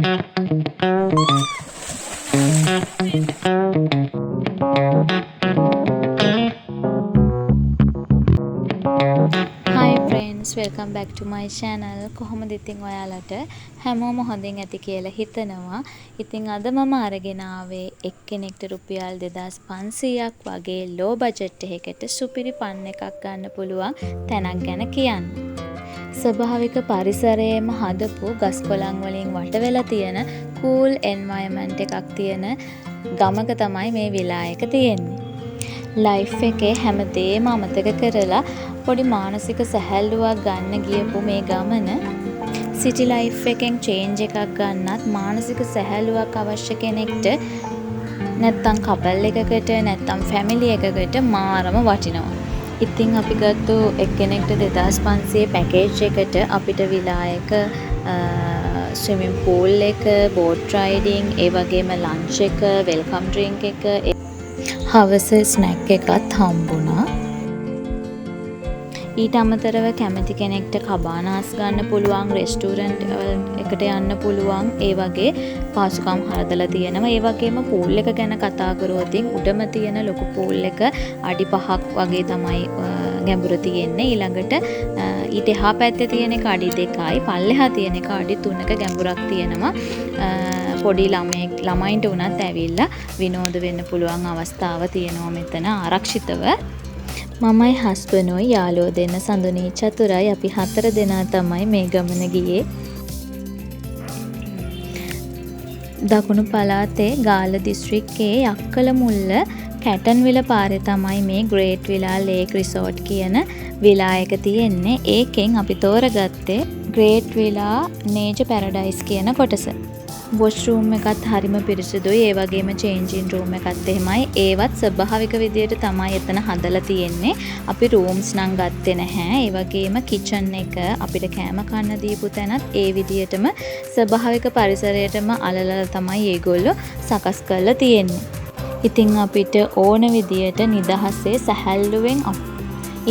Hi friends, welcome back to my channel. කොහොමද ඉතින් ඔයාලට? හැමෝම හොඳින් ඇති කියලා හිතනවා. ඉතින් අද මම අරගෙන ආවේ එක්කෙනෙක්ට රුපියල් 2500ක් වගේ ලෝ බජට් එකකට සුපිරි ෆන් එකක් ගන්න පුළුවන් තැනක් ගැන කියන්න. ස්වභාවික පරිසරයේම හදපු ගස් කොළන් වලින් වට වෙලා තියෙන කූල් එන්වයරන්මන්ට් එකක් තියෙන ගමක තමයි මේ විලා එක තියෙන්නේ. ලයිෆ් එකේ හැමදේම අමතක කරලා පොඩි මානසික සැහැල්ලුවක් ගන්න ගියපු මේ ගමන, සිටි ලයිෆ් එකෙන් චේන්ජ් එකක් ගන්නත් මානසික සැහැල්ලුවක් අවශ්‍ය කෙනෙක්ට, නැත්තම් කපල් එකකට, නැත්තම් ෆැමිලි එකකට මාරම වටිනවා. ඉතින් අපි ගත්තු එක්කෙනෙක්ට 2500 පැකේජ් එකට අපිට විලා එක, ස්විමින් පූල් එක, බෝට් රයිඩින්, ඒ වගේම ලන්ච් එක, welcome drink එක, හවස ස්නැක් එකත් හම්බුණා. ඊට අමතරව කැමති කෙනෙක්ට කබානාස් ගන්න පුළුවන්, රෙස්ටෝරන්ට් එකට යන්න පුළුවන්, ඒ වගේ පහසුකම් හදලා තියෙනවා. ඒ වගේම පූල් එක ගැන කතා කරුවොත් උඩම තියෙන ලොකු පූල් එක අඩි 5ක් වගේ තමයි ගැඹුර තියෙන්නේ. ඊළඟට ඊට එහා පැත්තේ තියෙන එක අඩි 2යි, පල්ලෙහා තියෙන එක අඩි 3ක ගැඹුරක් තියෙනවා. පොඩි ළමයින්ට වුණත් ඇවිල්ලා විනෝද වෙන්න පුළුවන් අවස්ථාව තියෙනවා මෙතන ආරක්ෂිතව. මමයි හස්බනුයි යාළුවෝ දෙන්න සඳුනී චතුරයි අපි 4 දෙනා තමයි මේ ගමන ගියේ. දකුණු පළාතේ ගාල්ල දිස්ත්‍රික්කයේ යක්කලමුල්ල කැටන්විල පාරේ තමයි මේ ග්‍රේට් විලා ලේක් රිසෝට් කියන විලා එක තියෙන්නේ. ඒකෙන් අපි තෝරගත්තේ ග්‍රේට් විලා නේචර් පැරඩයිස් කියන කොටස. වොෂ්රූම් එකත් හරිම පිරිසිදුයි. ඒ වගේම චේන්ජින් රූම් එකත් එහෙමයි. ඒවත් ස්වභාවික විදියට තමයි එතන හදලා තියෙන්නේ. අපි රූම්ස් නම් ගත්තේ නැහැ. ඒ වගේම කිචන් එක, අපිට කෑම කන්න දීපු තැනත් ඒ විදියටම ස්වභාවික පරිසරයටම අලලලා තමයි ඒගොල්ලෝ සකස් කරලා තියෙන්නේ. ඉතින් අපිට ඕන විදියට නිදහසේ සැහැල්ලුවෙන්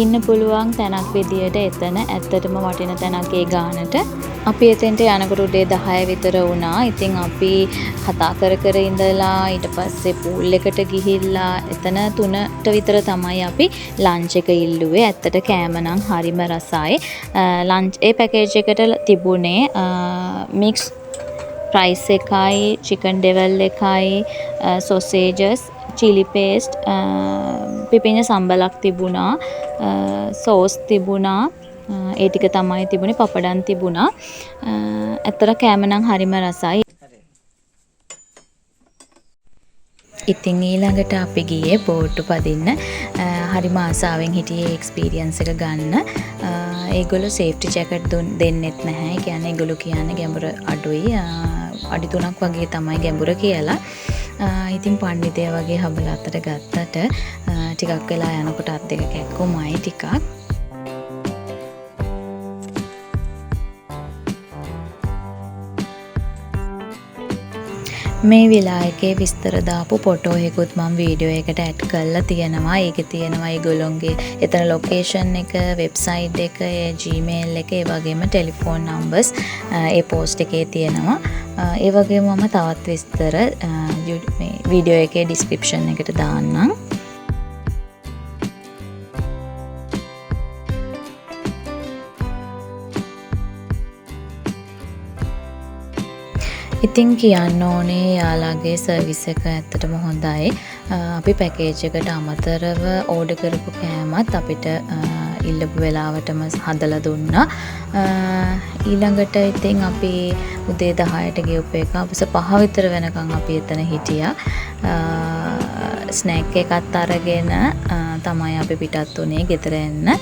ඉන්න පුළුවන් තැනක් විදියට එතන ඇත්තටම වටින තැනක් ඒ ගානට. අපි එතෙන්ට යනකොට උදේ 10 විතර වුණා. ඉතින් අපි කතා කර කර ඉඳලා ඊට පස්සේ පූල් එකට ගිහිල්ලා එතන 3ට විතර තමයි අපි ලන්ච් එක ඉල්ලුවේ. ඇත්තට කෑම නම් හරිම රසයි. ලන්ච් ඒ පැකේජ් එකට තිබුණේ මික්ස් රයිස් එකයි, චිකන් ඩෙවල් එකයි, සොසේජස්, චිලි පේස්ට්, පිපිඤ්ඤ සම්බලක් තිබුණා, සෝස් තිබුණා. ඒ ටික තමයි තිබුණේ. පපඩම් තිබුණා. ඇත්තට කෑම නම් හරිම රසයි. ඉතින් ඊළඟට අපි ගියේ බෝට්ටු පදින්න. හරිම ආසාවෙන් හිටියේ එක්ස්පීරියන්ස් එක ගන්න. ඒගොල්ලෝ සේෆ්ටි ජැකට් දෙන්නෙත් නැහැ. ඒ කියන්නේ ඒගොල්ලෝ කියන්නේ ගැඹුර අඩුයි, අඩි 3ක් වගේ තමයි ගැඹුර කියලා. ඉතින් පණ්ඩිතය වගේ හබල අතට ගත්තට ටිකක් වෙලා යනකොට අත් දෙක කැක්කුමයි ටිකක්. මේ විලා එකේ විස්තර දාපු ෆොටෝ එකකුත් මම වීඩියෝ එකට ඇඩ් කරලා තියෙනවා. ඒකේ තියෙනවා ඒගොල්ලොන්ගේ එතන ලොකේෂන් එක, වෙබ්සයිට් එක, ඒ Gmail එක, ඒ වගේම ටෙලිෆෝන් නම්බර්ස් ඒ පෝස්ට් එකේ තියෙනවා. ඒ වගේම මම තවත් විස්තර මේ වීඩියෝ එකේ ඩිස්ක්‍රිප්ෂන් එකට දාන්නම්. ඉතින් කියන්න ඕනේ යාලාගේ සර්විස් එක ඇත්තටම හොඳයි. අපි පැකේජ් එකට අමතරව ඕඩර් කරපු කෑමත් අපිට ඉල්ලපු වෙලාවටම හදලා දුන්නා. ඊළඟට ඉතින් අපි උදේ 10ට ගියපු එක හවස 5 විතර වෙනකන් අපි එතන හිටියා. ස්නැක් එකත් අරගෙන තමයි අපි පිටත් වුණේ ගෙදර එන්න.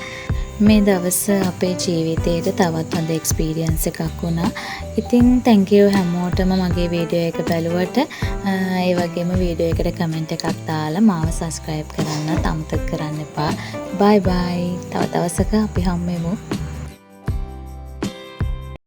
මේ දවස අපේ ජීවිතේට තවත් හොඳ එක්ස්පීරියන්ස් එකක් වුණා. ඉතින් thank you හැමෝටම මගේ වීඩියෝ එක බැලුවට. ඒ වගේම වීඩියෝ එකට කමෙන්ට් එකක් දාලා මාව සබ්ස්ක්‍රයිබ් කරන්නත් අමතක කරන්න එපා. බයි බයි. තව දවසක අපි හම්බෙමු.